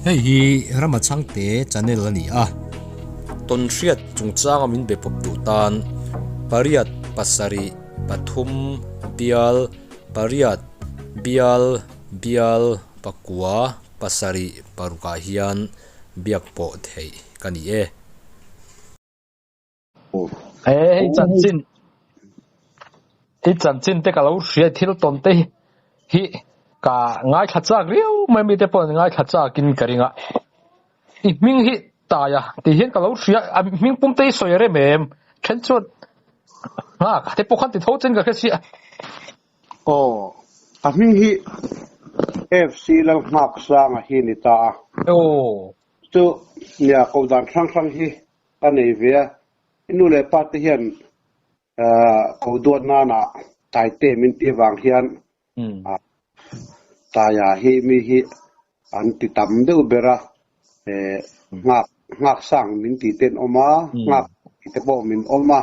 Hei hi Rama Chhangte channel a ni a, tawnhriat chungchanga min be pawp duh tan pariat pasarih pathum bial pariat bial bial pakua pasarih parukah hian biak pawh theih ka ni e. He hei chanchin i chanchin te ka lo hria thil tawn te hi ka ngaithla chak riau mai mite pawh an ngaithla chak in ka ring a i hming hi taia tih hian ka lo hria a hming pum te hi sawi rem em then chuan nghak te pawh khan ti tho chen ka hre sia. Aw a hming hi FC Lalnghak Sanga hi ni ta a. Aw. Chu nia ko dan hrang hrang hi ka nei ve a, i nu leh pa te hian ko duat nana Taite min tih avang hian Taia hi mi hi an ti tam deuh ber a, nghak nghak sang min tih te an awm a, nghak tih te pawh min awm a,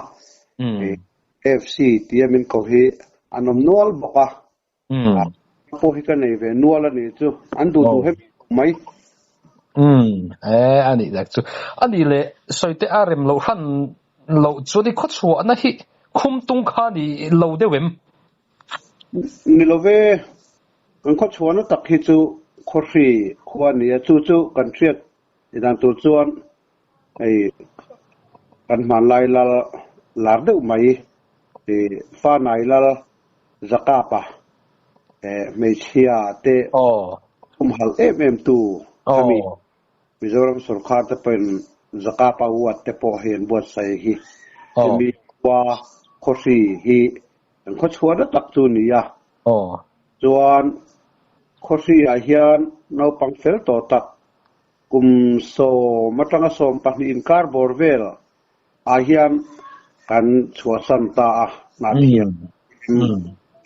FC tia min ko hi an awm nual bawk a. Pawh hi ka nei ve nual a nih chu, an duh duh hemi mai. Umm e a nih lek chu. A nih leh sawi te a rem loh hran loh chuan i khawchhuahna hi khum tung kha ni lo deuh em? Ni lo ve, kan khawchhuahna tak hi chu khawhri khua a ni a, chu chu kan hriat dan tur chuan hei kan hmanlai lal lar deuh mai Fanai lal Zakapa hmeichhia te humhalh em em tu khami Mizoram sorkar te pawhin Zakapa Ward te pawh hei an buatsaih hi hemi khua khawhri hi an khaw chhuahna tak chu a ni a. Chuan khawhri ah hian naupang fel tawh tak kum sawm atanga 12 inkar bawr vel ah hian kan chhuahsan ta a, hnah thiam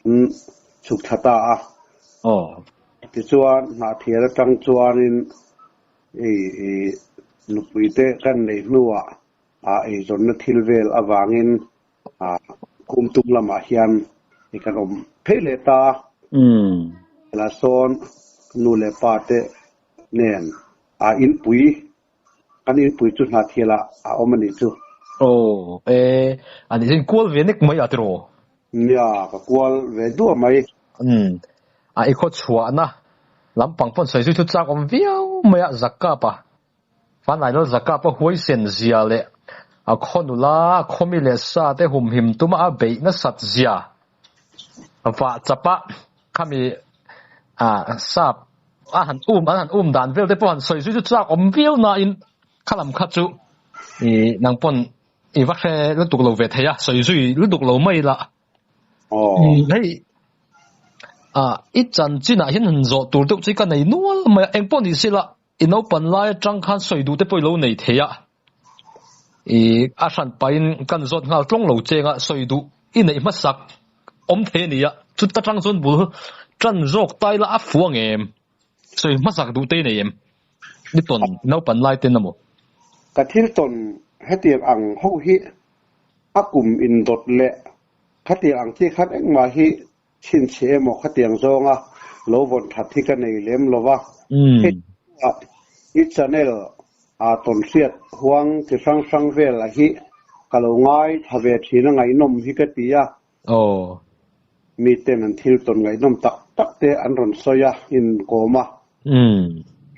in chhuk thla ta a. Tichuan hnah thial atang chuanin nupui te kan neih hnuah eizawnna thil vel avangin kum tum lamah hian kan awm phei leh ta a. Lah sawn nu leh pa te nen inpui Kan inpui chu hna thial ah a awm a nih chu. Aw e, a nih chuan kual ve nek mai a tiraw? Nia, ka kual ve duah mai. Umm, a i khaw chhuahna lampang pawn sawi zui thu chak awm viau mai a, Zakap a, Fanai lal Zakap a huaisen zia leh a khaw nula, a khaw mi leh sa te humhim tuma a beih nasat zia vah chap a, khami sap a han um an han um dan vel te pawh han sawi zui chu chak awm viau nain kha lam kha chu ih nang pawn i va hre lutuk lo ve thei a sawi zui lutuk lo mai la hei ah i chanchinah hian han zawh tur deuh chu ka nei nual mai a engpawh ni se la i naupan lai atang khan sawi duh te pawh i lo nei thei a ih a hran pahin kan zawt nghal tlawng lo cheng a sawi duh i neih hmasak awm thei a ni a, chuta tang chuan bul tan zawk tai la a fu ang em? Sawi hmasak duh te i nei em? I tawn naupan lai ten emaw? Ka thil tawn hetiang ang ho hi a kum indawt leh khatiang ang chi khan engmah hi chhinchhiah emaw khatiang zawnga lo vawn that hi ka nei lem lo va. Hei hnuah i channel a tawn hriat huang chi hrang hrang vel a hi ka lo ngai tha ve thin a ngaihnawm hi ka ti a. Miten an thil tawn ngaihnawm tak tak te an rawn sawi a, in kawm a.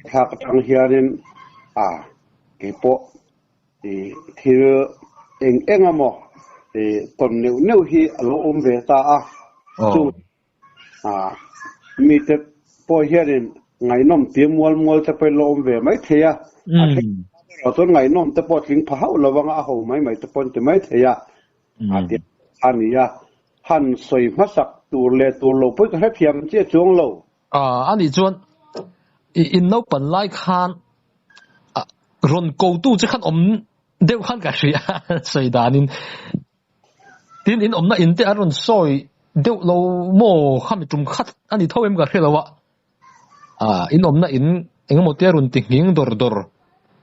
Thlak atang hianin a keipawh thil eng eng emaw tawn neuh neuh hi a lo awm ve ta a. Chung mite pawh hianin ngaihnawm tia mual mual te pawhin lo awm ve mai thei a. A then erawh chuan ngaihnawm te pawh tling pha hauh lo anga a ho mai mai te pawh an ti mai thei a. A ti a ni a. Han sawi hmasak tur leh tur lo pawh ka hrethiam chiah chuang lo. A nih chuan i in naupan lai khan rawn ko tu che khan awm deuh khan ka hria sawi danin tin in awmna in te an rawn sawi deuh lo maw khami tum khat a ni tho em ka hre lo a in awmna in engemaw te a rawn ti nghing dawr dawr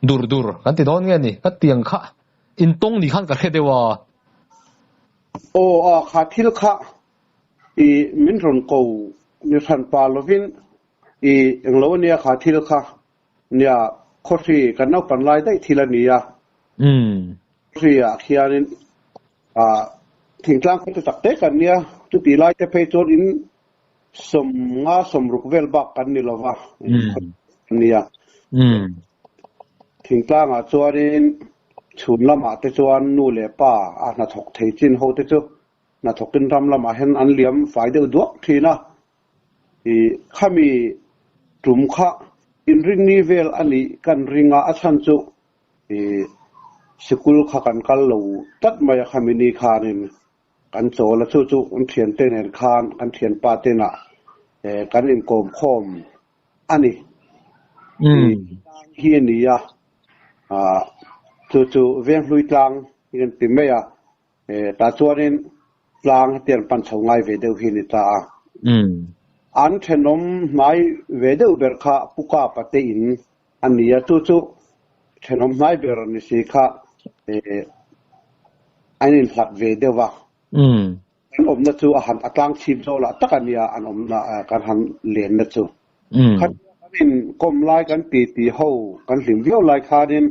dur dur kan ti dawn nge ni ka tiang kha in tawng ni khan ka hre deuh a. Aw a kha thil kha i min rawn ko ni hran pa lovin I englo ania kha thil kha. Nia, Khawhri kan naupan lai daih thil a nia. Khawhri ah khianin ah thingtlang khaw te tak te kan nia, chuti lai te phei chuan in 50 60 vel bak kan ni lova nia. Thingtlang ah chuanin chhun lamah te chuan nu leh pa a hnathawk thei chin ho te chu hnathawkin ram lamah hian an liam fai deuh duak thin a. I khami tum kha inrinni vel a nih kan ring a, a chhan chu i sikul kha kan kal lo tlat mai a khami ni khanin kan chawl a, chu chu kan thiante nen khan kan thianpa tenah kan inkawm khawm a ni. I hi a ni a, chu chu Venghlui tlang hi kan ti mai a. Tah chuanin tlang hetiang pan chho ngai ve deuh hi a ni ta a. An thenawm hnai ve deuh ber kha Pu Kapa te in a ni a, chu chu thenawm hnai ber ni si kha an inhlat ve deuh a. Kan awmna chu a han a tlang chhip zawh lah tak a nia an awmna kan han lenna chu. Khatia kan inkawm lai kan titi ho kan hlim viau lai khanin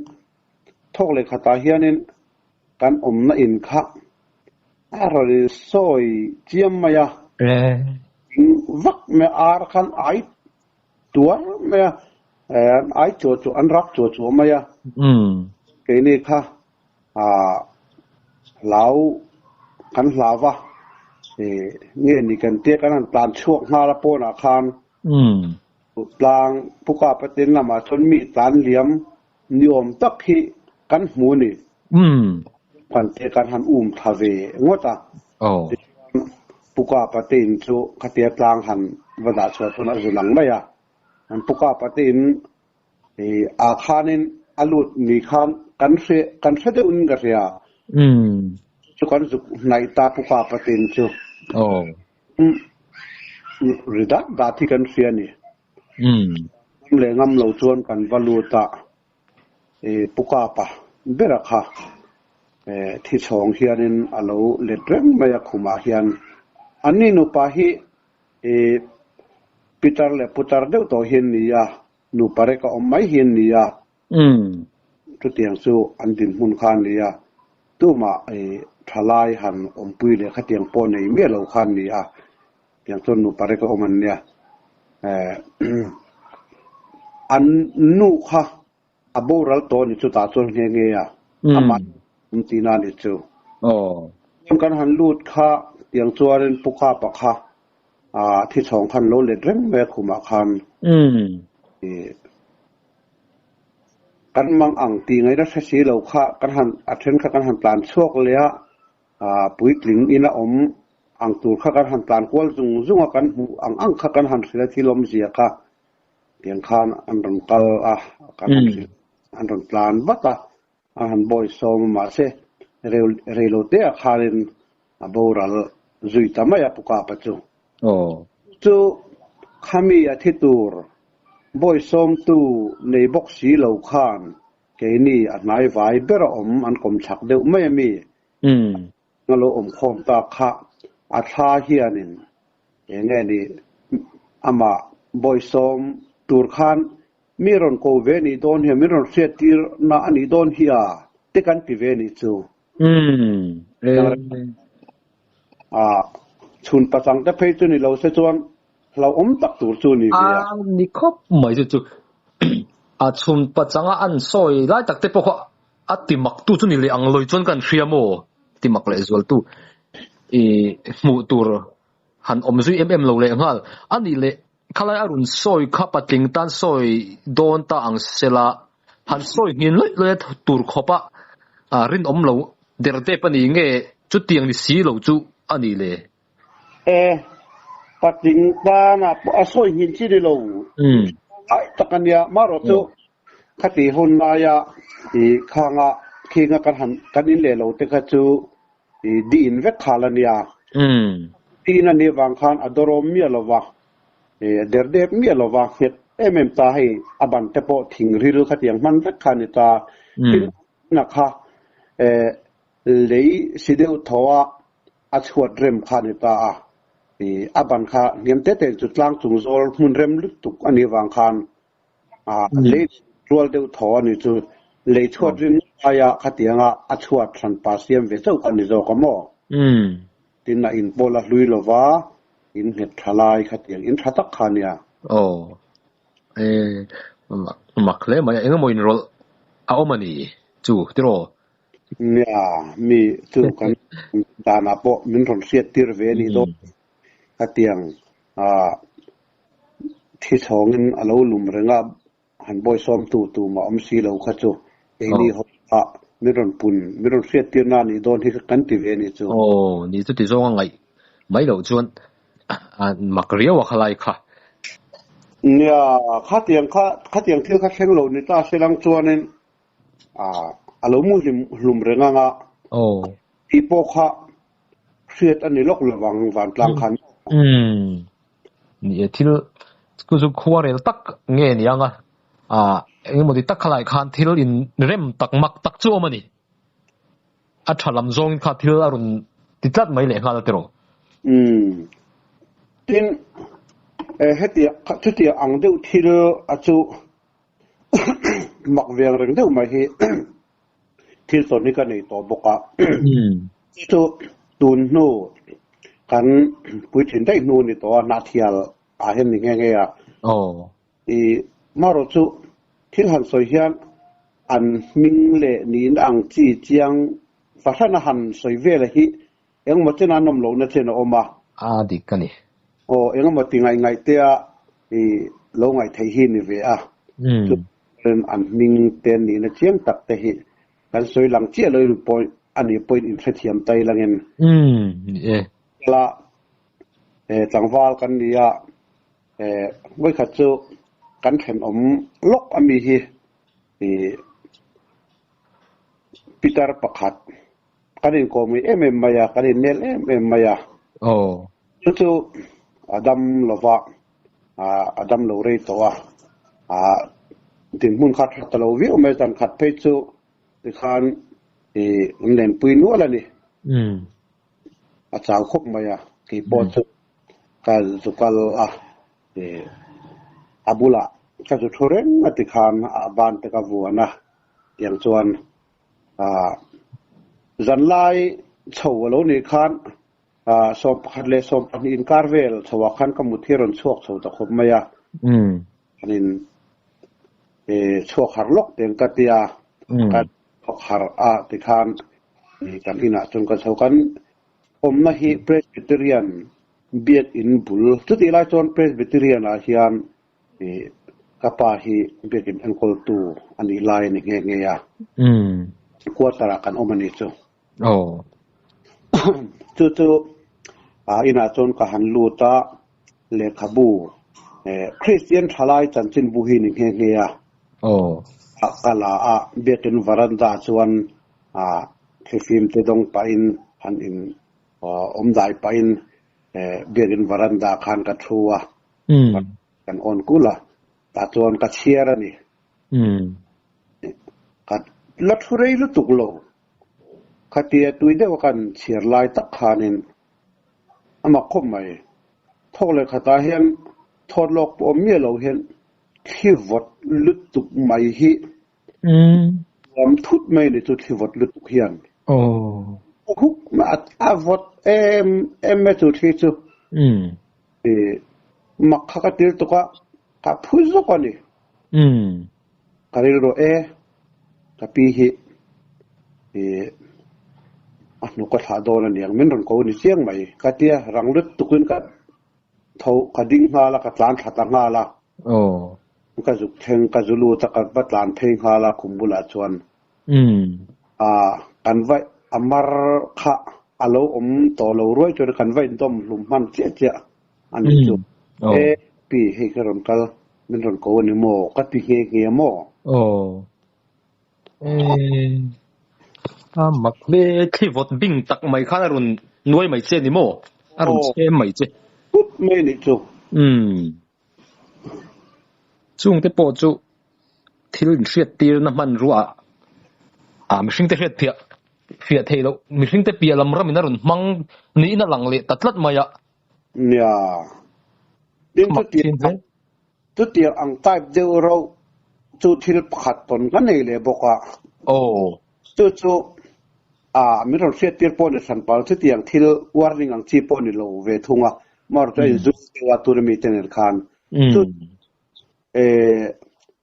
thawk leh khatah hianin Kan awmna in kha a rawn in sawi chiam mai a, eng vak mai a, ar khan ai tuar mai a, an ai chuah chuah, an rak chuah chuah mai a. Keini kha hlau kan hlau va, nge ni kan tia kan han tlan chhuak nghal a pawnah khan tlang Puka Paten lamah chuan mi tlan liam Ni awm tak hi kan hmu a ni. Kan te kan han um thla ve ngawt a. Tichuan Pu Kapa te in chu khatia tlang han va dah chhuah chuan a zu lang mai a. An Pu Kapa te in ah khanin a lut ni khan kan hre kan hre deuh in ka hria. Chu kan zuk hnaih ta Pu Kapa te in chu. Ri dat dat hi kan hria a ni. Ngam leh ngam lo chuan kan va lut a, i Pu Kapa bera kha thi chhawng hianin a lo let reng mai a khumah hian. Anni nupa hi i pitar leh putar deuh tawh hi an ni a, nupa rek a awm mai hi an ni a. Chutiang chu an dinhmun kha a ni a, tumah i thalai han awmpui leh khatiang pawh nei miah lo kha an ni a, tiang chuan nupa rek a awm an nia. An nu kha a boral tawh a ni chutah chuan nghe nghe a, amah awm tihna a ni chu. Kan han lut kha tiang chuanin Pu Kapa kha thi chhawng khan lo let reng mai a khumah khan. Kan mang ang tih ngaihna hre si lo kha kan han a then kha kan han tlan chhuak leh a, puitling in a awm ang tur kha kan han tlan kual zung zung a, kan hmuh ang ang kha kan han hrilh a thil awmzia kha tiang khan an rawn kal a, kan han hrilh an rawn tlan vat a, an han bawi sawm a mahse rei lo te ah khanin a boral zui ta mai a Pu Kapa chu. Chu khami a thi tur bawi sawmtu nei bawk si lo khan keini a hnai vai ber a awm an kawm chhak deuh mai a mi a lo awm khawm tak kha a thla hianin eng nge ni amah bawi sawm tur khan Mi rawn ko ve nih dawn hian min rawn hriat tir na a nih dawn hi a te kan ti ve nih chu. A chhun pachang te phei chu ni lo se chuan hlauhawm tak tur chu ni ve a. A ni khawp mai chu chu. A chhun pachang a an sawi lai tak te pawh kha a ti mak tu chu ni leh ang lawi chuan kan hria maw? Ti mak leh zual tu i hmuh tur han awm zui em em lo leh nghal. A nih leh Khalai a rawn sawi kha patling tan sawi dawn ta ang sela, han sawi nghin lawih lawih a tur khawp a rinawm lo der dep a ni nge chutiang ni si lo chu a ni le? E, patling tana pawh a sawi nghin chi ni lo ngai tak a nia, marawh chu khati hun laia i khanga khinga kan han kan in leh lo te kha chu I diin vek khal a nia. Diin a nih vang khan a dawrawm miah lo va, i a derdep miah lo va, nghet em em ta hei a ban te pawh thing ril khatiang hman vek kha a ni ta. Tin, a kha lei si deuh thaw a, a chhuat rem kha a ni ta a. I a ban kha hniam te te chu tlang chung zawl hmun rem lutuk a nih vang khan a lei rual deuh thaw a nih chu. Lei chhuat ring aia khatianga a chhuat hranpa siam ve chauh a ni zawk a maw? Tin a in pawh la hlui lova in nghet tha lai khatiang in tha tak kha a nia. Aw e mak hle mai a, engemaw inrawlh a awm a ni chu tiraw? Nia, mi chu kan danah pawh min rawn hriat tir ve a nih dawn khatiang thi chhawngin a lo lum reng a, han bawisawmtu tumah awm si lo kha chu keini ho kha min rawn pun, min rawn hriat tirna a nih dawn hi kan ti ve a nih chu. Aw, ni chuti zawnga ngaih mai loh chuan mak riau a khalai kha. Nia, khatiang kha, khatiang thil kha thleng lo ni ta se lang chuanin a lo mu hlim hlum reng ang a, tih pawh kha hriat a ni lawk lo vang vantlang khan. Umm, ni e, thil chu chu khuarel tak nge ni ang a, engemaw ti tak khalai khan thil in rem tak mak tak chu awm a ni. A tha lam zawngin kha thil a rawn ti tlat mai leh nghal a tiraw? Umm, tin, hetiang chutiang ang deuh thil a chu Mak veng reng deuh mai hi thil tawn hi ka nei tawh bawk a. Chu tun hnu kan puitling daih hnu ni tawh a, hnahthial ah hian ni nghe nghe a. I marawh chu thil han sawi hian an hming leh niin ang chi chiang fahran a han sawi vel a hi Engemaw chen a nawm lohna chen a awm a. A dik a ni. Aw, engemaw ti ngaih ngaih tea i lo ngaih theih hi ni ve a. Chuan an hming te nihna chiang tak te hi kan sawi lang chiah lo in pawh a nih pawhin inhrethiam ta ila ngem. Umm, ni e. La, tlangval kan ni a, vawikhat chu kan thenawm lawk a mi hi i Pitar pakhat Kan inkawmui em em mai a, kan innel em em mai a. Chu chu a dam lo va, a dam lo rei tawh a. Dinhmun kha tha ta lo viau mai, zan khat phei chu tikhan i an lenpui nual a ni. A chau khawp mai a, keipawh chu ka zu kal a, a bulah ka zu thu reng a tikhan a ban te ka vuan a, tiang chuan Zanlai chho a lo nih khan 11 leh 12 inkar vel chhoah khan ka mut hi a rawn chhuak chho ta khawp mai a. An in chhuak harh lawk teng ka ti a, ka chhuak harh a tikhan kan inah chuan ka chho. Kan awmna hi Presbyterian biakinn bul, chutih lai chuan Presbyterian ah hian Ih, ka pa hi biakinn enkawltu a nih lai a ni nghe nghe a. Quarter ah kan awm a nih chu. Chu chu inah chuan ka han lut a, lehkhabu Kristian thalai chanchinbu hi ni nghe nghe a. Ka la a, biakinn varanda chuan thlifim te dawng pahin han in awm dai pahin biakinn varanda khan ka thu a. Kan awn kul a, tah chuan ka chhiar a ni. Ka la thu rei lutuk lo. Khatia tui deuh a kan chhiar lai tak khanin a mak khawp mai. Thawk leh khatah hian thawt lawk pawh awm miah lo hian thli vawt lutuk mai hi nuam thut mai a ni chu thli vawt lutuk hian. Huk a vawt em em mai chu thli chu. I mak kha ka tir tuk a, ka phu zawk a ni. Ka rilru e, ka pi hi i a hnuk a thlah dawn a niang, min rawn ko ni chiang mai. Ka tia rang lut tukin ka tho, ka ding nghal a, ka tlan thla ta nghal a. Ka zuk thleng, ka zu lut a, ka va tlan phei nghal a khum bulah chuan. A kan va a mar kha a lo awm tawh lo ruai chuan kan va indawm hlum hman chiah chiah a nih chu. E pi hei ka rawn kal min rawn ko a ni maw ka ti nghe nghe a maw? Aw e a mak hle thli vawt bing tak mai khan a rawn nuai mai che a ni maw? A rawn chhem mai che. Put mai a nih chu. Chungte pawh chu thil inhriattirna hmanrua ah mihringte hriat phiah fiah theih loh mihringte piah lam ramin a rawn hmang niin a lang leh ta tlat mai a. Nia. Tin Mak thin hle. Chutiang ang type deuh rauh chu thil pakhat tawn ka nei leh bawk a. Aw. Chu chu a min rawn hriat tir pawh ni hran pal chutiang thil warning ang chi pawh ni lo ve thung a. Amaherawhchu a inzui deuh a tuna mite nen khan. Chu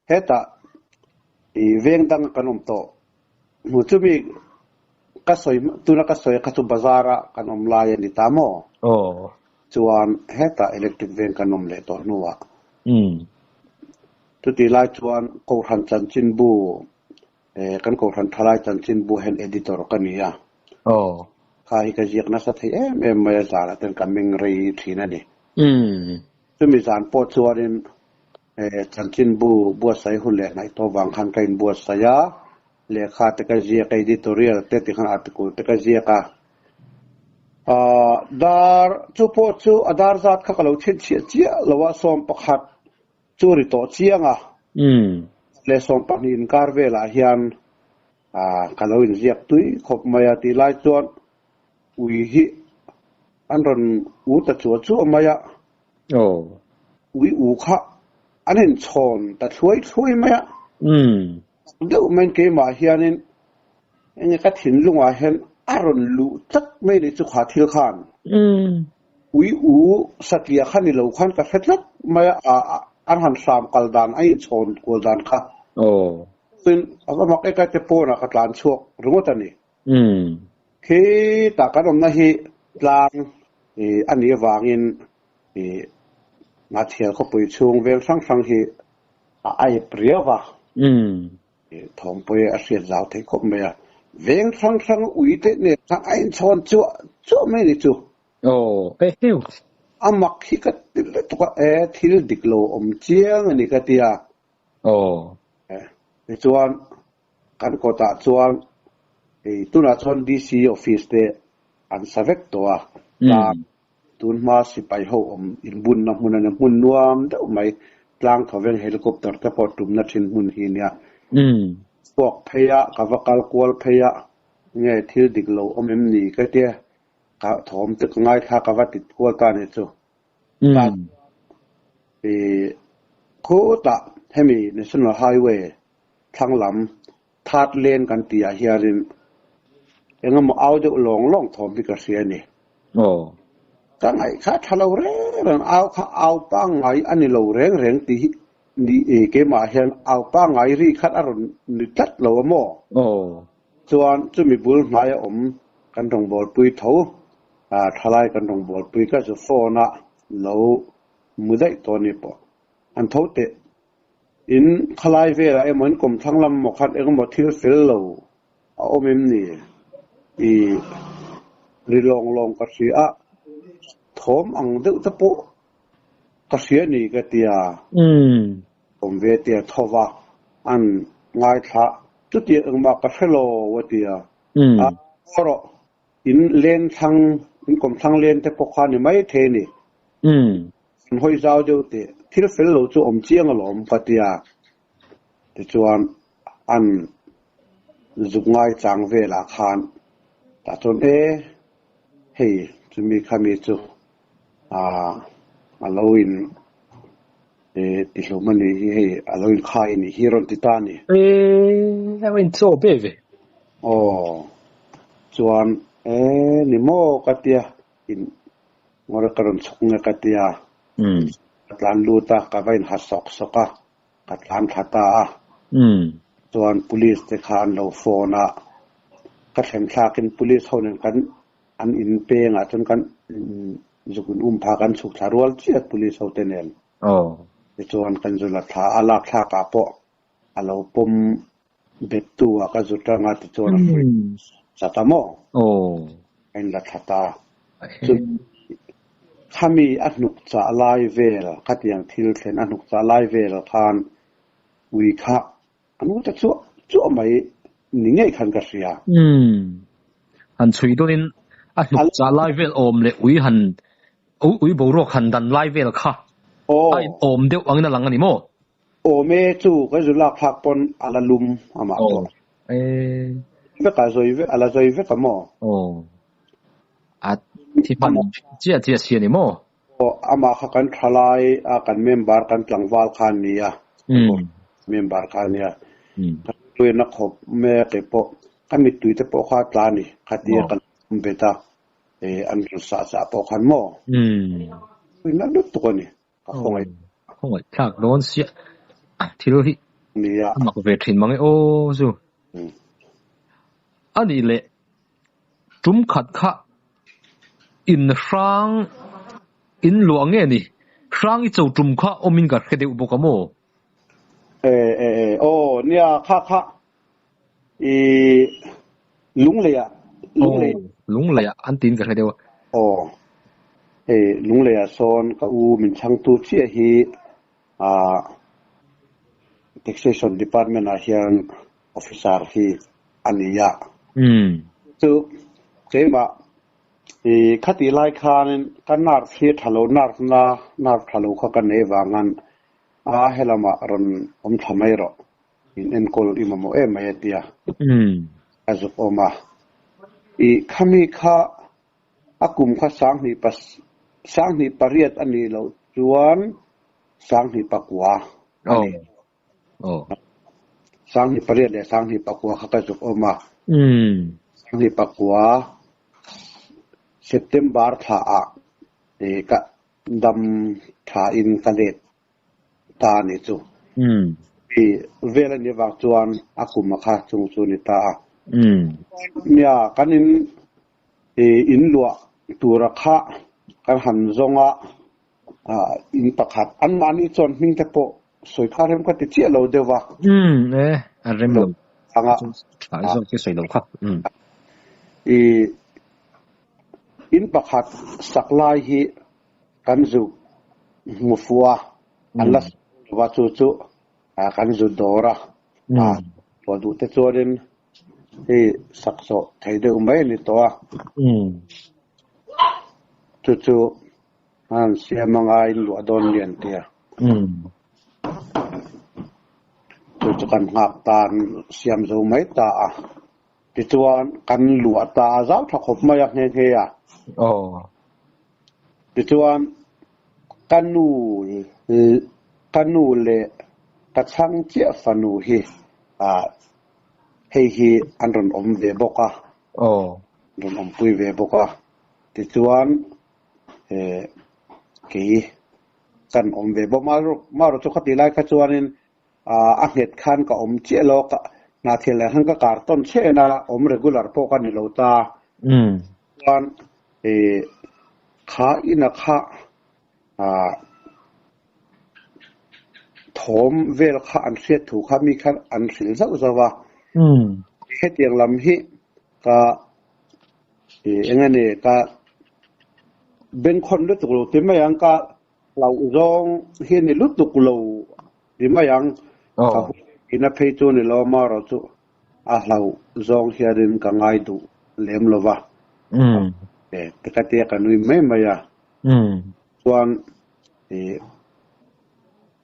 hetah i veng dang kan awm tawh. Hmu chumi ka sawi tuna ka sawi kha chu bazar a kan awm lai a ni ta maw? Aw. Chuan hetah electric veng kan awm leh tawh hnuah. Chutih lai chuan Kohhran chanchinbu kan Kohhran thalai chanchinbu hian editor ka ni a. Aw. Kha hi ka ziak nasa thei em em mai a zanah ten ka meng rei thin a ni. Chumi zan pawh chuanin chanchinbu buatsaih hun leh hnaih tawh vang khan ka inbuatsaih a, lehkha te ka ziak a, editorial te ti khan article te ka ziak a. Dar chu pawh chu a dar zat kha ka lo chhinchhiah chiah lo a, 11 chu ri tawh chiang a, leh 12 inkar velah hian ka lo inziak tui khawp mai a tih lai chuan ui hi an rawn u ta chuah chuah mai a. Aw. Ui u kha an inchhawn ta thluai thluai mai a. Deuh maiin keimah hianin enge ka thinlungah hian a rawn luh tlat mai ni chu kha thil khan. Ui u satliah kha ni lo khan ka hre tlat mai a, an han hram kal dan a inchhawn kual dan kha. Aw. Tin, a va mak eka te pawnah ka tlan chhuak ringawt a ni. Khitah kan awmna hi tlang a nih avangin Nghathial khawpui chhung veng hrang hrang hi a aip riau va. Thawmpui a hriat zau thei khawp mai a. Veng hrang hrang ui te nen khan a inchhawn chuah chuah mai ni chu. Aw, e heu. A mak hi ka ti lutuk a, e thil dik lo awm chiang a ni ka ti a. Aw. Tichuan Kan kawtah chuan hei tunah chuan DC office te an sa vek tawh a, tlang tun hma sipai ho awm inbunna hmun a nia, hmun nuam deuh mai, tlang thawveng helicopter te pawh tumna thin hmun hi nia. Chhuak phei a, ka va kal kual phei a, nge thil dik lo awm em ni ka tia, ka thawm te ka ngaithla ka va tit kual ta nih chu. Tah khutah hemi National Highway Thlang lam third lane kan tih ah hianin eng emaw au deuh lawng lawng thawm hi ka hria a ni. Aw. Ka ngaih kha tha lo reng reng, au kha au pangngai a ni lo reng reng tih hi ni e keimah hian au pangngai ri khat a rawn ni tlat lo a maw? Aw. Chuan chumi bul hnai a awm kan rawngbawlpui tho, thalai kan rawngbawlpui ka zu phone a lo mu daih tawh a ni pawh an tho teh. In khalai velah emaw in kawmthlang lam emaw khan engemaw thil fel lo a awm em ni? I ri lawng lawng ka hria a, thawm ang deuh te pawh ka hria ni ka ti a. Awm ve tia tho va, an ngaithla chutiang engmah ka hre lo a ti a. A haw rawh, in len thlang, in kawmthlang len te pawh kha ni maithei a ni. An hawi zau deuh teh, thil fel lo chu awm chiang alawm ka ti a, tichuan an zuk ngai chang velah khan tah chuan e, hei chumi khami chu a lo in tihlum a nih hi, hei a lo in khai a nih hi rawn ti ta a ni. E, a lo in chaw ve ve. Aw, chuan e ni maw ka ti a, in Ngawr ka rawn chhuk nge ka ti a, ka tlan lut a, ka va inha sawk sawk a, ka tlan thla ta a. Chuan police te kha an lo phone a, ka thlen thlakin police ho nen kan an in pengah chuan kan zuk in um pha kan chhuk thla rual chiah police ho te nen. Tichuan kan zu la thla a, lak thlakah pawh a lo pawm Bettu ah ka zu tang a tichuan a hruai chat a maw? A in la thla ta. Chu khami a hnuk chah lai vel khatiang thil thlen a hnuk chah lai vel khan ui kha a nu ta chuah chuah mai ni ngei khan ka hria. Han chhui dawnin a hnuk chah lai vel awm leh ui han ui boruak han dan lai vel kha a in awm deuh angin a lang a ni maw? Awm e chu ka zu lak thlak pawn a la lum amah pawh. Vek a zawi vek a la zawi vek a maw? Aw. A thi hman chiah chiah si a ni maw? Aw, amah kha kan thalai a, kan member kan tlangval kha a nia, member kha a nia. Ka rilruin a khawp mai a, keipawh ka mittui te pawh kha a tla a ni, khatia ka lo awm bet a, an rawn sah chah pawh khan maw? Rinna lutuk a ni. Ka khawngaih. Khawngaih thlak dawn sia thil hi Nia. A mak ve thin mang e aw chu. A nih leh tum khat kha in hrang in luah nge ni? Hrang i cho tum kha awmin ka hre deuh bawk a maw? E e e aw nia kha kha i Lungleiah Lunglei. Aw Lungleiah an tiin ka hre deuh a. Aw hei Lungleiah sawn ka u min chhangtu chiah hi ah Taxation Department ah hian officer hi a ni a. Chu keimah i khatih lai khanin ka nerve hi tha lo nerve na nerve tha lo kha ka nei vangan a helamah rawn awm thla mai rawh. In enkawl i mamawh em mai a tia. A zuk awm a. I khami kha a kum kha sanghnih pas sanghnih pariat a nih loh chuan sanghnih pakua a ni. Sanghnih pariat leh sanghnih pakua kha ka zuk awm a. Sanghnih pakua September thla ah ka dam tha in ka let ta a nih chu. I vel a nih avang chuan a kum a kha chung chu a ni ta a. Nia, kan in i in luah tura kha kan han zawng a, in pakhat anmahni chuan hming te pawh sawi kha rem ka ti chiah lo deuh va. Umm e, a rem lo. Anga. Tha zawk te sawi lo kha. Umm. I in pakhat sak lai hi Kan zu hmu fuh a, an la sawi lo va, chu chu kan zu dawr a, tuah duh te chuanin hei sak zawh thei deuh mai a ni tawh a, chu chu an siam anga in luah dawn lian ti a, chu chu kan nghak ta an siam zo mai ta a, tichuan kan luah ta a zau tha khawp mai a nghe nghe a. Tichuan, ka nu ka nu leh ka chhang chiah fanu hi ah hei hi an rawn awm ve bawk a, an rawn awmpui ve bawk a. Tichuan, eh kei kan awm ve bawk. Marawh chu khatih lai kha chuanin a nghet khan ka awm chiah lo, hna thil leh khan ka kar tawn chiah a, awm regular pawh ka ni lo ta. Chuan eh kha ina kha ah thawm vel kha an hriat thu kha mi khan an hrilh zauh zauh a. Hetiang lam hi ka eh eng nge ni ka bengkhawn lutuk lo ti mai ang ka hlauh zawng hi a ni lutuk lo ti mai ang. Ka ina phei chu ni lo amaherawh chu A hlauh zawng hianin ka ngai duh lem lo va, ka tia ka nui mai mai a. Chuan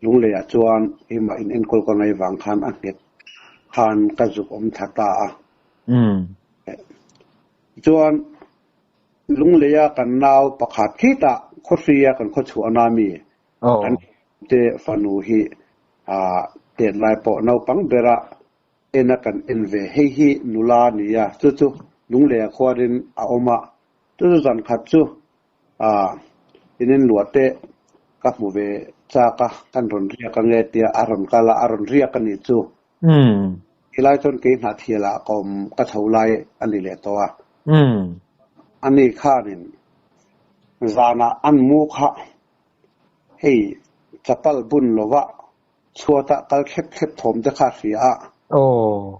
Lungleiah chuan keimah in enkawl ka ngaih vang khan a nghet khan ka zuk awm thla ta a. Chuan Lungleia kan nau pakhat khitah khawhria kan khawchhuahna mi kan te fanu hi tet lai pawh naupang bera En a kan en ve. Hei hi nula a ni a, chu chu Lungleiah khuarin a awm a, chu chu zan khat chu ah in en luah teh ka hmu ve chak a, kan rawn riak ange tia a rawn kal a, a rawn riak a nih chu. Tilai chuan kei hnahthial ah ka awm ka chho lai a ni leh tawh a. Ani khanin zanah an mu kha hei chapal bun lova Chhuatah kal thlep thlep thawm te kha a hria a. Aw.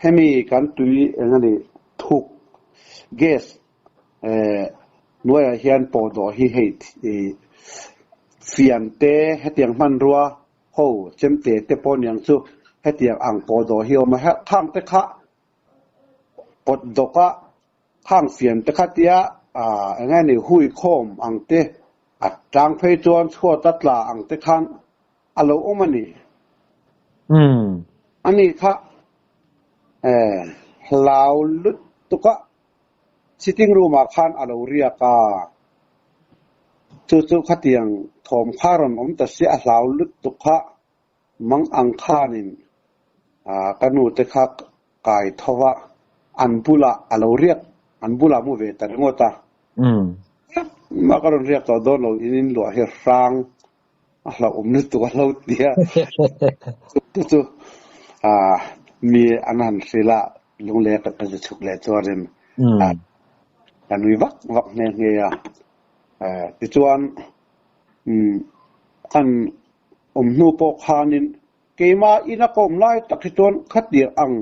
Hemi kan tui eng a ni thuk gas eh hnuaiah hian pawhdawh hi hei fian te hetiang hmanrua ho chemte te pawh niang chu hetiang ang pawhdawh hi a awm a khang te kha pawt dawk a khang fian te kha tia ah eng nge ni hui khawm ang te A tlang phei chuan chhuat a tla ang te khan a lo awm a ni. A ni kha eh hlau lutuk a sitting room ah khan a lo riak a. Chu chu khatiang thawm kha rawn awm ta sia a hlau lutuk kha mang ang khanin ka nu te kha kai tho va, an bulah a lo riak, an bulah mu ve ta ringawt a. Mah ka rawn riak tawh dawn lo, in in luah hi hrang a hlauhawm lutuk a lo ti a. Chu chu mi an han hrilh a, lungleng ka ka chhuk leh chuanin ka nui vak vak nghe nghe a. Tichuan kan awm hnu pawh khanin keimah ina ka awm lai tak hi chuan khatir ang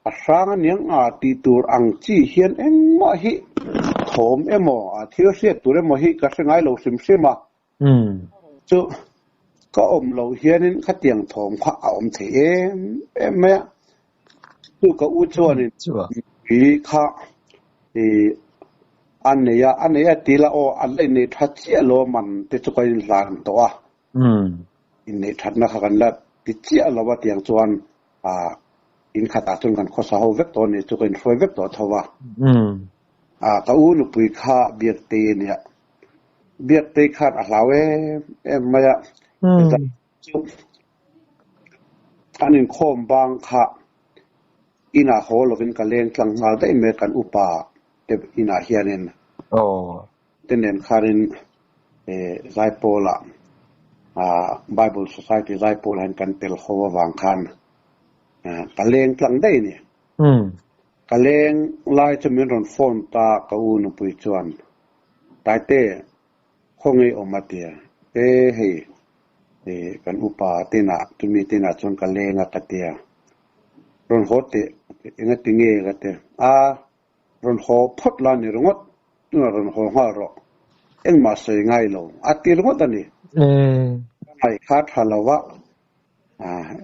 a hrang aniang a tih tur ang chi hian engmah hi thawm emaw thil hriat tur emaw hi ka hre ngai lo hrim hrim a. Chu ka awm loh hianin khatiang thawm kha a awm thei em em mai a. Chu ka u chuanin mipui kha ih a nei a, a nei a ti la aw an la innei tha chiah lo a man te chu kan inhlan tawh a. Inneih thatna kha kan la ti chiah lo a tiang chuan ah in khatah chuan kan khawsa ho vek tawh a ni chu ka inhruai vek tawh tho a. Ah ka u nupui kha Biaktei a nia. Biaktei khan a hlau em em mai a. Chu an inkhawm bang kha inah haw lovin ka leng tlang nghal daih mai kan upa te inah hianin. Te nen khanin Zaipawlah Bible Society Zaipawlah hian kan tel ho avang khan ka leng tlang daih a ni. Ka leng lai chu min rawn phone ta ka u nupui chuan, Taite, khawngaih awm a tia. E hei, kan upa tinah chumi tinah chuan ka leng a ka tia. Rawn haw teh, engati nge ka ti a. Rawn haw phawt la ni ringawt, tunah rawn haw nghal rawh. Engmah sawi ngai lo, a ti ringawt a ni. Ka ngaih kha tha lo va,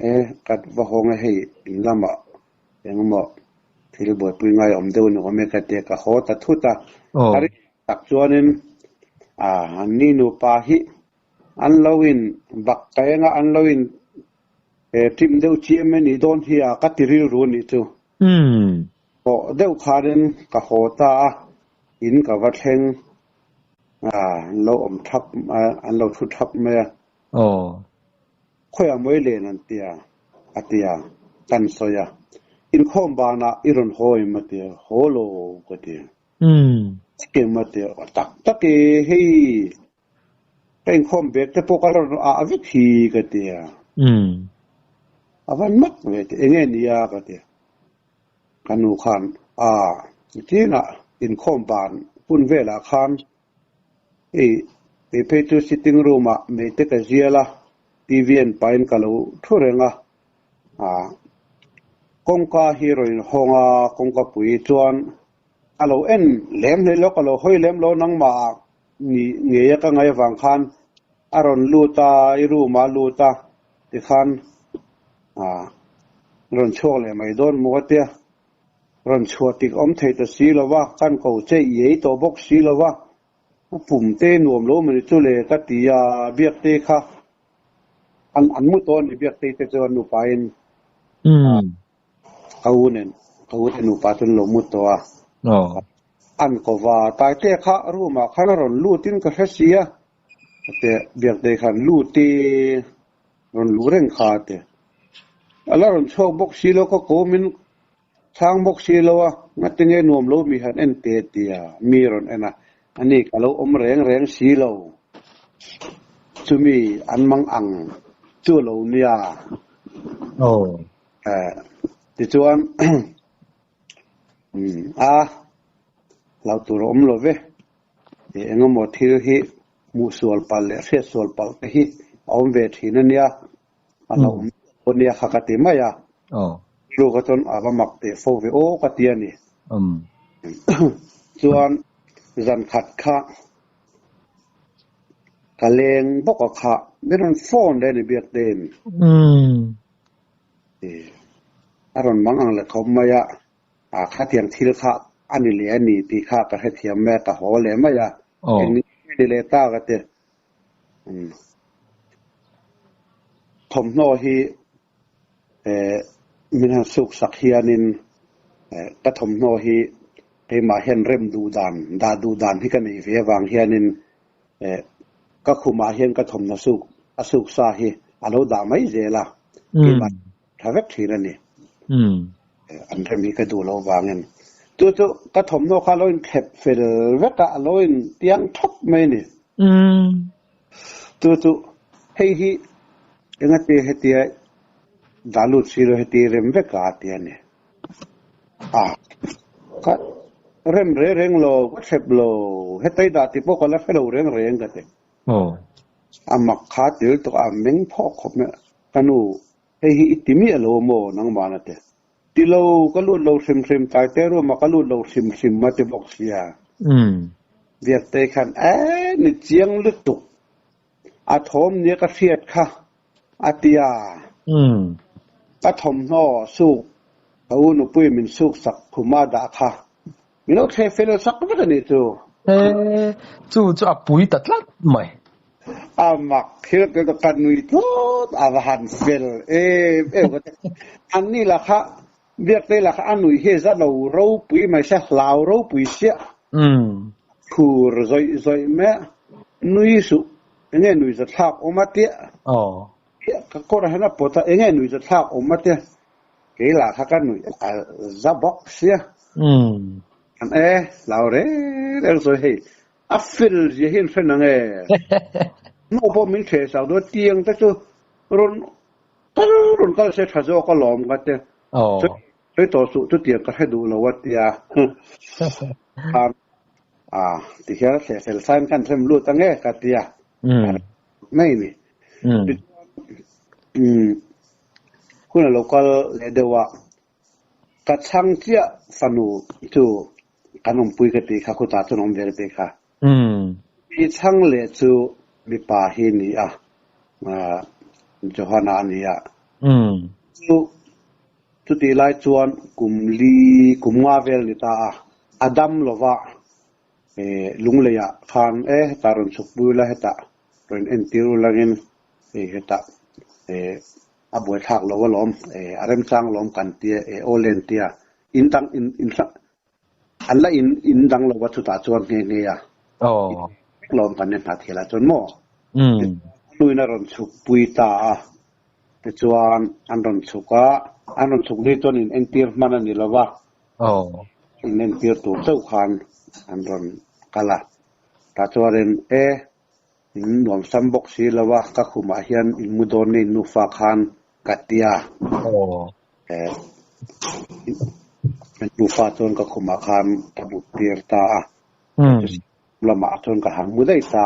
e ka va haw nge hei in lamah engemaw thil buaipui ngai awm deuh ni awm e ka ti a, ka haw ta thut a. Ka rin tak chuanin ni nupa hi an lo in bak ka eng a, an lo in ṭim deuh chiam e nih dawn hi a, ka ti rilru a nih chu. Thawh deuh khanin ka haw ta a, in ka va thleng a, an lo awm thap a, an lo thu thap mai a. Khawiah mawi len an ti a, a ti a, kan sawi a. Inkhawm banah i rawn haw em a ti a, haw lo ka ti a. Em a ti a, tak tak e hei ka inkhawm bag te pawh ka rawn ah vek hi ka ti a. A van mak ve ti, enge nia ka ti a. Ka nu khan a nichinah inkhawm ban hun velah khan hei kei phei chu sitting room ah meite ka zial a, TV en pahin ka lo thu reng a, ah kawngka hi rawn inhawng a, kawngka pui chuan ka lo en lem hlei lo, ka lo hawi lem lo nangmah ah ni ngei a ka ngaih avang khan a rawn lut a, i room ah a lut a tikhan ah rawn chhuak leh mai dawn maw ka tia, rawn chhuah tik awm thei ta si lo va, kan ko che i ei tawh bawk si lo va, a pum te nuam lo mawni chu le ka ti a, Biaktei kha an an mu tawh a ni Biaktei te chuan nupain ka u nen ka u te nupa chu an lo mu tawh a, an ko va, Taite kha room ah khan a rawn lut in ka hre si a, te Biaktei khan lut i rawn luh reng kha a ti. A la rawn chhuak bawk si lo, ka kawm in chhang bawk si lo a, ngatinge nuam lo mi han en teh tia mi rawn en a, ani ka lo awm reng reng si lo. Chumi an mang ang chu lo nia. Eh, tichuan a hlauh tur a awm lo ve, engemaw thil hi Hmuh sual palh leh hriat sual palh te hi a awm ve thin a nia, a hlauh awm dawn nia kha ka ti mai a. Rilru kha chuan a va mak teh fo ve aw ka ti a ni. Chuan zan khat kha ka leng bawk a kha min rawn phone leh a ni Biaktein. A rawn mang ang leh khawp mai a, khatiang thil kha a ni leh a ni tih kha ka hrethiam mai a, ka haw leh mai a. Eng nge ni leh ta ka ti. Thawmhnaw hi min han suk sak hianin ka thawmhnaw hi keimah hian rem duh dan, dah duh dan hi ka neih ve avang hianin. Ka khumah hian ka thawmhnaw suk a suk sa hi a lo dah mai zel a, keimah tha vek thin a ni. An rem hi ka duh loh vangin chu chu ka thawmhnaw kha a lo inthlep fel vek a, a lo intiang thawp mai a ni. Chu chu hei hi engati hetia dah lut si lo heti rem vek a ti a ni. A ka rem reng reng lo, ka thlep lo, hetai dah tih pawh ka la hre lo reng reng ka ti. A mak kha tel tawh a meng phawk khawp mai a, ka nu hei hi i ti miah lo maw nangmahna te? Ti lo, ka lut lo hrim hrim, taite room ah ka lut lo hrim hrim a ti bawk sia. Biaktei khan e ni chiang lutuk, a thawm nia ka hriat kha a ti a. Ka thawmhnaw suk ka u nupui min suk sak khuma dah kha min lo thleh fel sak vek a nih chu. E, chu chu a pui ta tlat mai. A mak thil tel chu ka nui tlut a va han fel em em ka ti. An ni lah kha Biaktei lah kha a nui hi za lo ropui mai sia, hlau ropui sia. Khur zawih zawih mai a, nui suh, enge nui za thlak awm a tia. Ka kawrah hian a pawt a, enge nui za thlak awm a tia. Kei lah kha ka nui a za bawk sia. An e, hlau reng reng sawi hei, a fel zia hi an hre nang e. Hnu pawh min ṭheh sak dawn tiang te chu rawn Kal rawn kal se tha zawk alawm ka ti. Sawi tawh suh chutiang ka hre duh lo a tia. Khan a ti hian a thleh fel sain kan hrem lut ange ka tia. Mai ni. Tichuan hun a lo kal leh deuh a, ka chhang chiah fanu chu kan awmpui ka tih kha khutah chuan awm ve ka tih kha. Mi chhang leh chu mipa hi ni a, Johana a ni a. Chu chutih lai chuan kum li, kum nga vel ni ta a, a dam lova lungleiah khan e hetah rawn chhuk pui ula, hetah rawn entir ulangin hei hetah a buaithlak lo alawm, a remchang alawm kan tia, aw len tia, in dang in in An la in in dang lo a chutah chuan nghe nghe a. Lawm kan ni hna thil ah chuan maw? Hnuin a rawn chhuk pui ta a. Tichuan an rawn chhuk a, an rawn chhuk ni chuan in entir hman a ni lo va. In entir tur chauh khan an rawn kal a. Tah chuanin e, in nuam sam bawk si lo a, ka khumah hian in mu dawn ni nufa khan ka ti a. Nufa chuan ka khumah khan ka but tir ta a, lamah chuan ka hang mu daih ta.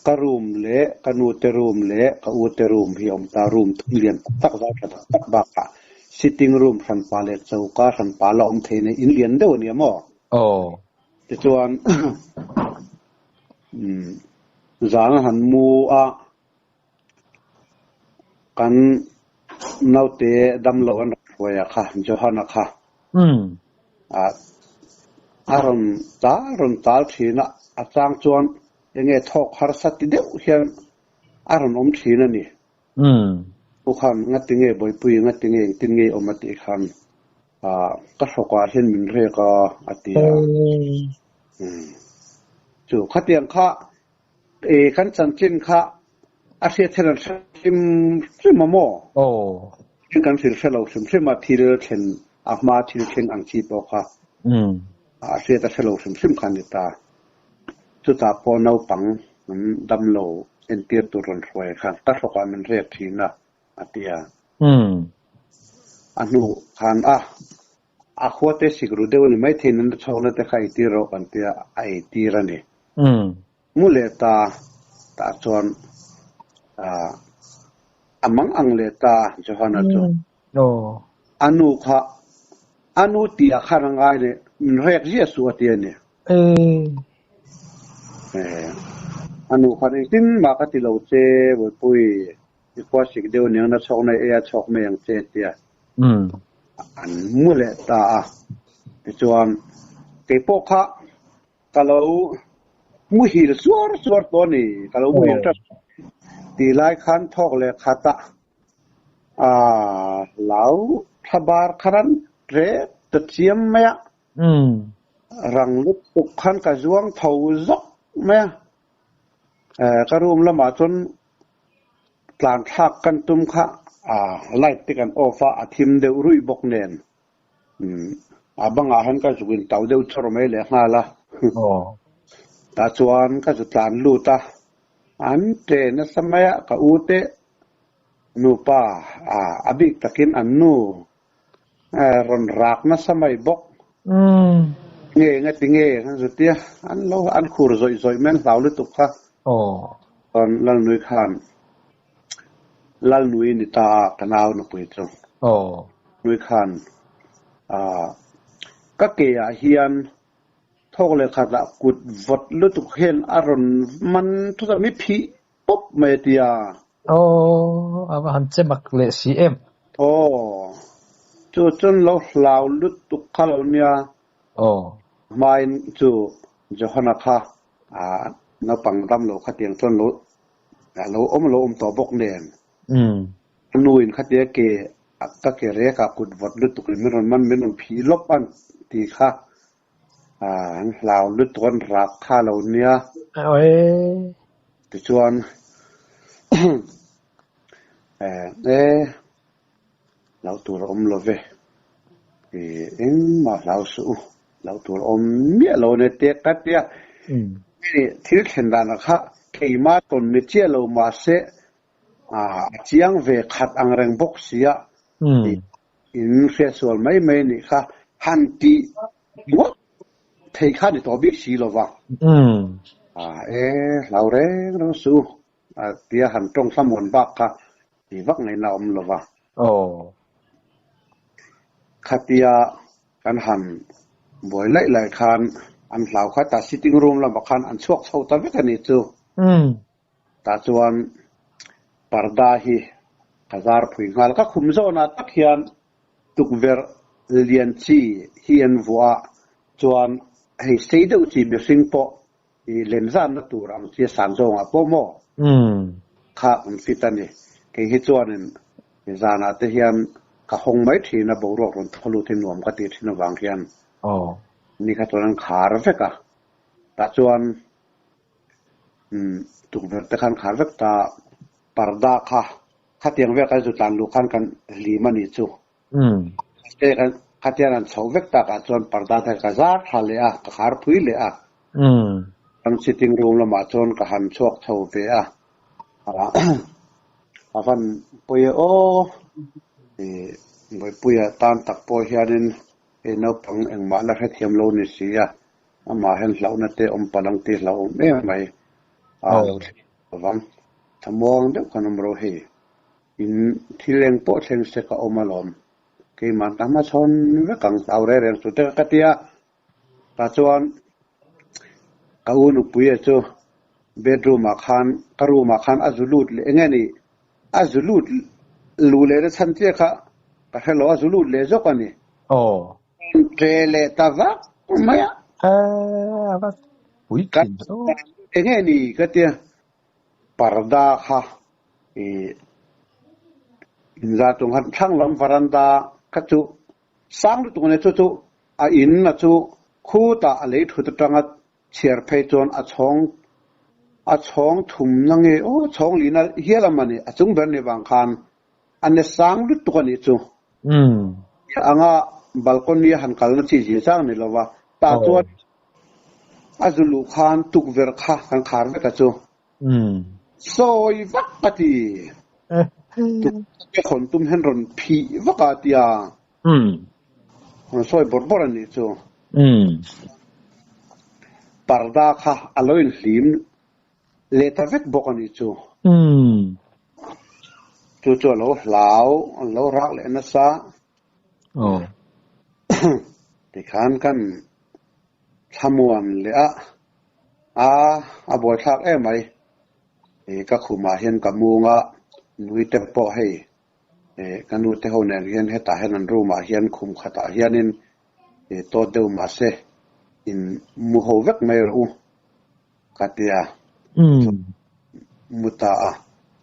Ka room leh ka nu te room leh ka u te room hi a awm ta, room thum lian tak tak zau tha tak tak bakah sitting room hranpa leh choka hranpa la awm thei nei in lian deuh a nia maw? Tichuan zan a han mu a. Kan naute damlo an rawn hruai a kha, Johana kha. A rawn tal rawn tal thin a, a chang chuan enge thawk harsa ti deuh hian a rawn awm thin a ni. U khan ngati nge Bawihpui ngati nge engtin nge i awm a tih khan ka hrawkah hian min rek a a ti a. Chu khatiang kha E kan chanchin kha a hriat hian an hre hrim hrim a maw? Aw. Kan hrilh hre lo hrim hrim a, thil thlen a hma thil thleng ang chi pawh kha a hriat a hre lo hrim hrim kha a ni ta. Chutah pawh naupang an damlo entir tur rawn hruai khan ka hrawkah min rek thin a, a ti a. A hnu khan a A khua te sik ru deuh a ni maithei nan chhawkna te kha ei tir rawh kan tia a ei tir a ni. Mu leh ta tah chuan a mang ang leh ta Johana chu. A nu kha a nu tih ah khan a ngai leh min rek ziah suh a ti a ni. A nu khan engtin mah ka ti lo che Bawihpui i khua sik deuh aniang na chhawkna i ei a chhawk mai ang che tia. An mu leh ta a, tichuan keipawh kha ka lo muhil chuar chuar tawh a ni, ka lo muhil tap tih lai khan thawk leh khat a, aaa hlau thla bar khan an rek ta chiam mai a, rang lutuk khan ka zuang tho zawk mai a. Ka room lamah chuan tlan thlak kan tum kha light te kan off a, a thim deuh ruih bawk nen a bangah hian ka zuk in tau deuh chawr mai leh nghal a. Tah chuan ka zu tlan lut a, an ṭe nasa mai a, ka u te nupa a bik takin an nu rawn rak nasa mai bawk. Nge nge ti nge kan zu tia an lo an khur zawih zawih mai an hlau lutuk kha. Chuan Lalnui khan Lalnui ni ta a ka nau nupui chu. Nui khan ka ke ah hian thawk leh khatah kut vawt lutuk hian a rawn man thut a mi phih pawp mai a tia. Aw, a va han che mak leh si em. Aw, chu chuan lo hlau lutuk kha lo nia. Aw. Hmain chu Johana kha a naupang dam lo kha tiang chuan lo lo awm lo awm tawh bawk nen. A nuin khatia ke ka ke rek ah kut vawt lutuk in min rawn man min rawn phih lawp a ti kha. An hlau lutuk an rak kha lo nia. Tichuan e hlau tur a awm lo ve. Engmah hlau suh u. Hlau tur a awm miah lo ania te ka tia. Thil thlen danah kha keimah tawn ni chiah lo mahse a chiang ve khat ang reng bawk sia. In hriatsual mai mai a nih kha han tih ngawt thei kha ni tawh bik si lo va. E hlau reng reng suh u tia han tawng thlamuan bak kha ti vak ngaihna a awm lo va. Khatia kan han buai laih laih khan an hlau kha ta sitting room lamah khan an chhuak chho ta vek a nih chu. Tah chuan parda hi ka zar phui nghal. Ka khum zawnah tak hian tukverh lian chi hi an vuah a, chuan hei sei deuh chi mihring pawh i len zanna tur ang chi a san zawngah pawh maw kha an fit a ni. Kei hi chuanin zanah te hian ka hawng mai thin a, boruak rawn thaw lut hi nuam ka tih thin avang hian ni kha chuan an khar vek a. Tah chuan Tukverh te khan khar vek ta, parda kha khatiang vel kan zu tlan luh khan kan hlim a nih chu. Mahse kan khatiang an chhoh vek takah chuan parda te ka zar tha leh a, ka khar phui leh a. Kan sitting room lamah chuan ka han chhuak chho ve a, a van pawi e aw, Bawipuia tan tak pawh hianin hei naupang engmah la hrethiam lo ni si a. Amah hian hlauhna te awm palh ang tih hlauhawm em mai a lo thleng lovang. Thlamuang deuh kan awm ro hei. In thil eng pawh thleng se ka awm alawm. Keimah ka hmachhawn vek ang hlau reng reng chu te ka ti a. Tah chuan ka u nupuia chu bedroom ah khan ka room ah khan a zu lut leh eng nge ni a zu lut luh leh na chhan chiah kha ka hre lo a zu lut leh zawk a ni. Ṭe leh ta vak mai a. A va pui thin zawk. Eng nge ni ka tia parda kha i inza tung khan thlang lam varanda kha chu sang lutuk a nia chu chu a in a chu khutah a lei thut atanga chhiar phei chuan a chhawng a chhawng thum na nge aw chhawng lihna hial a mani a chung ber ni vang khan A ne sang lutuk a nih chu. Anga balcony a han kalna chi zir chang ni lova, tah chuan a zu luh khan tukverh kha kan khar vek a chu. Sawi vak a ti. Tukverh te hawn tum hian rawn phih vak a tia. Rawn sawi bawrh bawrh a nih chu. Parda kha a lo inhlim Leh ta vek bawk a nih chu. Chu chu a lo hlau, a lo rak leh nasa. Tikhan kan thlamuan leh a, a a buaithlak em mai. Ka khumah hian ka mung a, nui te pawh hei ka nu te ho nen hian hetah hian an room ah hian khum khatah hianin tawt deuh mahse in mu ho vek mai rawh u. Ka ti a, mu ta a,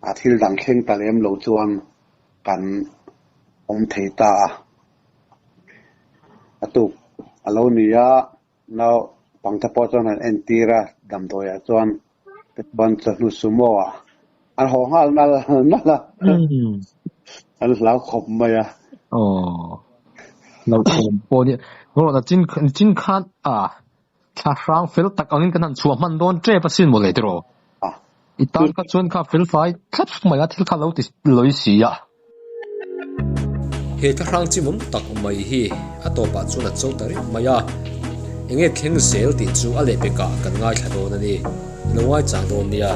a thil dang thleng ta lem lo chuan kan awm thei ta a. A tuk a lo ni a, naupangte pawh chuan han entir a, damdawiah chuan Tichuan chawhnu sumo ah an haw nghal nal nal a, an hlau khawp mai a. Aw, hlauhawm pawh a nia. Rawh chin chin khan a thla hrang fel tak angin kan han chhuah hman dawn tep asin mawle tiraw? I tan kha chuan kha fel fai thlap mai a thil kha lo ti lawi si a. He thlahrang chimawm tak mai hi a tawpah chuan a cho ta reng mai a, enge thleng zel tih chu a lehpekah kan ngaithla dawn a ni. I lo ngaichang dawn nia.